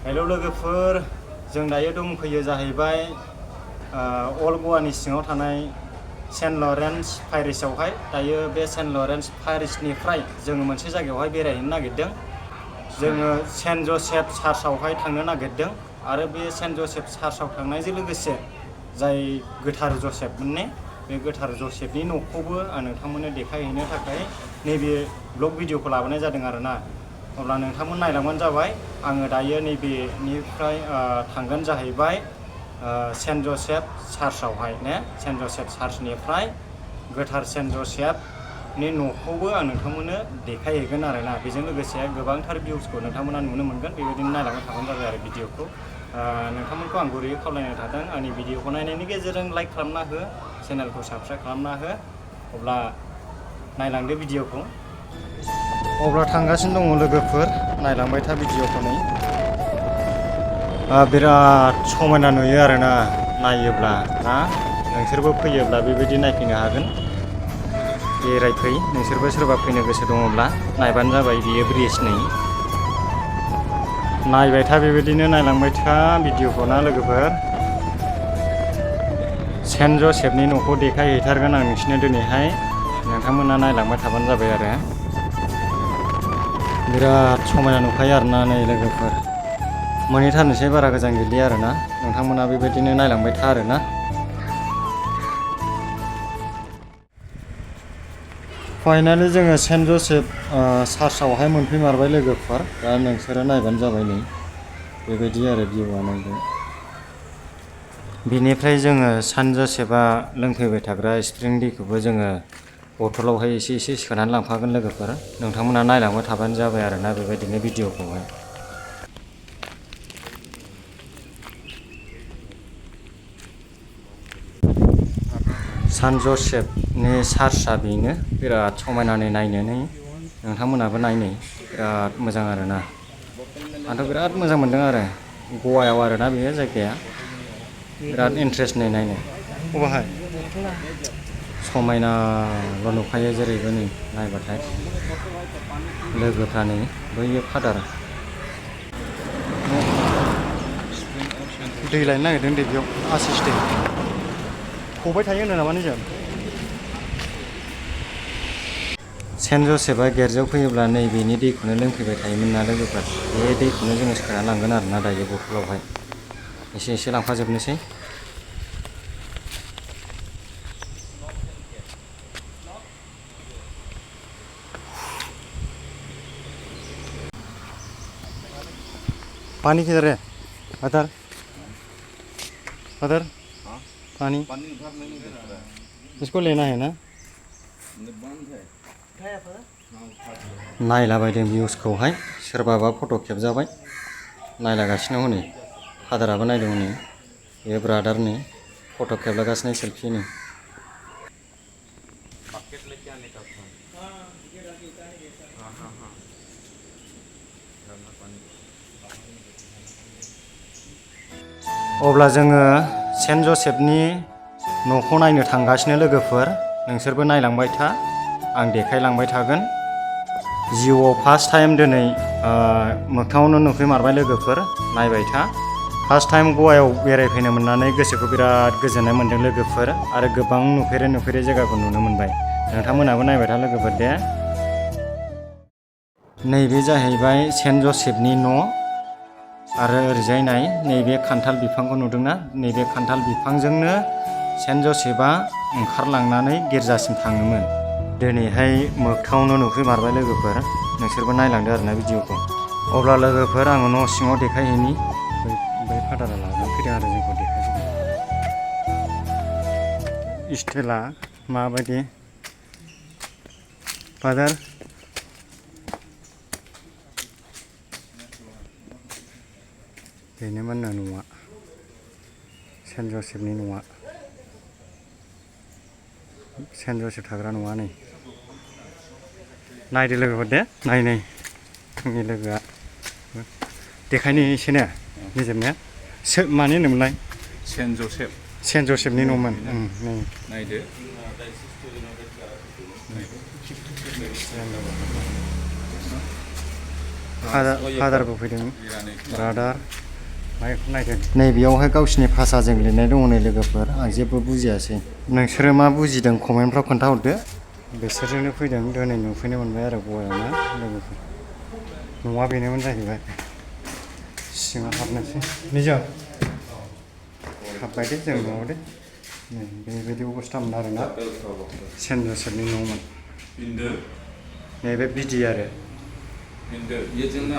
Hello लोगोफोर, जों दायो दंफैयो जाहैबाय अल गवानि सिङाव थानाय सेन्ट लरेन्स पारिशआवहाय। दायो बे सेन्ट लरेन्स पारिशनिफ्राय जोङो मोनसे जायगायावहाय बेरायहैनो नागिरदों। जोङो सेन्ट जसेफ चार्चआवहाय थांनो नागिरदों आरो बे सेन्ट जसेफ चार्चआव थांनायजों लोगोसे जाय गोथार जसेफमोनने बे गोथार जसेफनि न'खौबो आं नोंथांमोननो देखायहैनो थाखाय नैबे ब्लग भिडिअखौ लाबोनाय जादों आरोना। अब्ला नोंथांमोन नायलांबानो जाबाय। आङो दायो नैबेनिफ्राय थांगोन जाहैबाय सेन्ट जसेफ चार्चआवहाय ने। सेन्ट जसेफ चार्चनिफ्राय गोथार सेन्ट जसेफनि न'खौबो आं नोंथांमोननो देखायहैगोन आरोना। बेजों लोगोसे गोबांथार भिउसखौ नोंथांमोना नुनो मोनगोन। बेबायदिनो नायलांबाय थाबानो जाबाय आरो भिडिअखौ। नोंथांमोनखौ आं गुरैयै खावलायनाय थादों, आंनि भिडिअखौ नायनायनि गेजेरजों लाइक खालामना हो, चेनेलखौ साबस्क्राइब खालामना हो। अब्ला नायलांदो भिडिअखौ। अब्ला थांगासिनो दङ लोगोफोर, नायलांबाय था भिडिअखौ। नै बिराद समायना नुयो आरोना नायोब्ला ना। नोंसोरबो फैयोब्ला बेबायदि नायफैनो हागोन। बेरायफै, नोंसोरबो सोरबा फैनो गोसो दङब्ला नायबानो जाबाय। बियो ब्रिज नै नायबाय था, बेबायदिनो नायलांबाय था भिडिअखौ ना लोगोफोर। सेन्ट जसेफनि न'खौ देखायहैथारगोन आं नोंसिनो दिनैहाय। नोंथांमोना नायलांबाय थाबानो जाबाय आरो। बिराद समायना नुखायो आरोना नै लोगोफोर। मोनहैथारनोसै, बारा गोजान गैलिया आरोना। नोंथांमोना बेबायदिनो नायलांबाय था आरोना। फाइनालि जोङो सेन्ट जसेफ चार्चआवहाय मोनफैमारबाय लोगोफोर। दा नोंसोरो नायबानो जाबाय। नै बेबायदि आरो भिउआ नायदो। बिनिफ्राय जोङो सेन्ट जसेफआ लोंफैबाय थाग्रा स्प्रिं दैखौबो जोङो बथलावहाय एसे एसे सोनानै लांफागोन लोगोफोर। नोंथांमोना नायलांबाय थाबानो जाबाय आरोना बेबायदिनो भिडिअखौहाय। सेन्ट जसेफनि चार्चआ बेनो, बिराद समायना नायनो। नै नोंथांमोनाबो नायनो बिराद मोजां आरोना। आंथ' बिराद मोजां मोनदों आरो। गवायाव आरोना बेयो जायगाया, बिराद इन्ट्रेस्ट नायनो। अबाहाय समायनाल' नुखायो जेरैबो नै नायबाथाय। लोगोफ्रा नै बैयो फादार दै लायनो नागिरदों। दै बेयाव आसिस दै गबाय थायो होनो नामा निजों। सेन्ट जसेफआ गिर्जायाव फैयोब्ला नैबेनि दैखौनो लोंफैबाय थायोमोन ना लोगोफोर। बे दैखौनो जोङो सोना लांगोन आरोना दायो बथलावहाय। एसे एसे लांफाजोबनोसै। पानी किधर है फादर? फादर पानी इसको लेना है ना। नायलाबायदों भिउसखौहाय। सोरबाबा फट' खेबजाबाय, नायलागासिनो हनै। फादाराबो नायदों हनै। बे ब्रादारनि फट' खेबलागासिनो सेल्फिनि। अब्ला जोङो सेन्ट जसेफनि न'खौ नायनो थांगासिनो लोगोफोर। नोंसोरबो नायलांबाय था, आं देखायलांबाय थागोन। जिउआव फार्स्ट टाइम दिनै मोगथाङावनो नुफैमारबाय लोगोफोर, नायबाय था। फार्स्ट टाइम गवायाव बेरायफैनो मोननानै गोसोखौ बिराद गोजोननाय मोन्दों लोगोफोर। आरो गोबां नुफेरै जायगाखौ नुनो मोनबाय। नोंथांमोनाबो नायबाय था लोगोफोर दे। नैबे जाहैबाय सेन्ट जसेफनि न'। आरो ओरैजाय नाय, नैबे खान्थाल बिफांखौ नुदोंना। नैबे खान्थाल बिफांजोंनो सेन्ट जसेफआ ओंखारलांनानै गिर्जासिम थाङोमोन। दिनैहाय मोगथाङावनो नुफैमारबाय लोगोफोर। नोंसोरबो नायलांदो आरोना भिडिअखौ। अब्ला लोगोफोर, आङो न' सिङाव देखायहैनि। बै फादारा लानानै फैदों आरो जोंखौ देखायफैदों। स्टाइला माबायदि फादार? बेनोमोन न'आ, सेन्ट जसेफनि न'आ। सेन्ट जसेफ थाग्रा न'आ नै। नायदो लोगोफोर दे, नाय आंनि लोगोआ देखायनो एसेनो निजेनो। मानि होनोमोनलाय? Saint Joseph. सेन्ट जसेफनि न'मोन। नायदो। फादारबो फैदों इरानि ब्रादार माइखौ नायदों नैबेयावहाय गावसिनि भाषाजों लिरनाय दङ नै लोगोफोर आं जेबो बुजियासै नोंसोरो मा बुजिदों कमेन्टफ्राव खोन्थाहरदो बिसोरजोंनो फैदों दिनै नुफैनो मोनबाय आरो गवायाव ना लोगोफोर न'आ बेनोमोन जाहैबाय सिङाव हाबनोसै निजोम हाबबाय दे जों न'आव दे नै बेबायदि अबस्थामोन आरोना सेन्ट जसेफनि न'मोन 빈들 नैबे बिदि आरो 빈들 예전나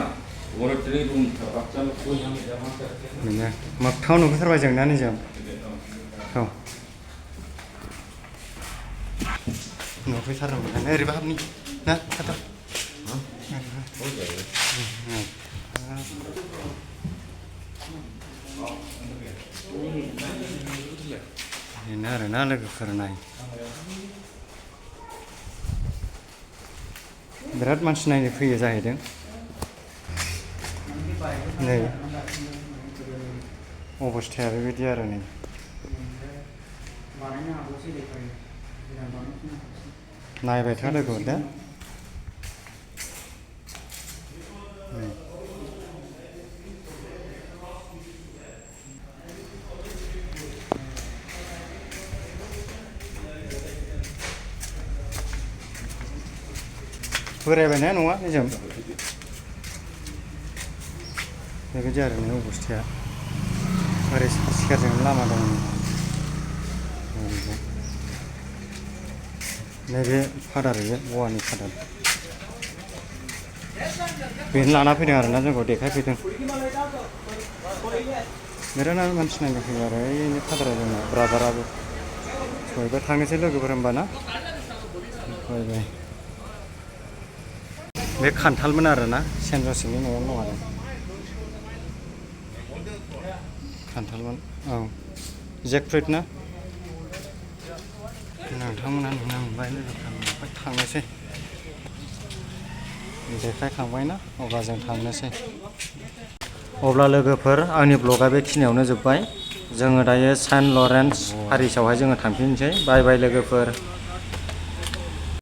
워터트리 룸 박자로 고향에 잡았다 बेनो मोगथाङाव नुफैथारबाय जों ना निजोम औ नुफैथारदोंमोन ओरैबो हाबनि ना खाथा बेनो आरोना लोगोफोर नाय बिराद मानसि नायनो फैयो जाहैदों नै अबस्थाया बेबायदि आरो नै नायबाय था लोगो दा बोरायबायना नङा निजोम बेबायदि आरो नै अबस्थाया ओरै सिखारजों लामा दङ नैबे फादार बेयो गवानि फादार बेनो लाना फैदों आरोना जोंखौ देखायफैदों बिराद मानसि नायनो फैयो आरो ओइनि फादारा जोंना ब्रादाराबो सहैबाय थांनोसै लोगोफोर होमबा ना फैबाय बे खान्थालमोन आरोना सेन्ट जसेफनि न'आवनो दं आरो खान्थालमोन औ जेकफ्रुइट ना नोंथांमोना नुनो मोनबाय लोगोफोर थांनोसै देखायखांबाय ना अब्ला जों थांनोसै अब्ला लोगोफोर आंनि ब्लगा बेखिनियावनो जोब्बाय जोङो दायो सेन्ट लरेन्स पेरिसावहाय जोङो थांफिननोसै बाय बाय लोगोफोर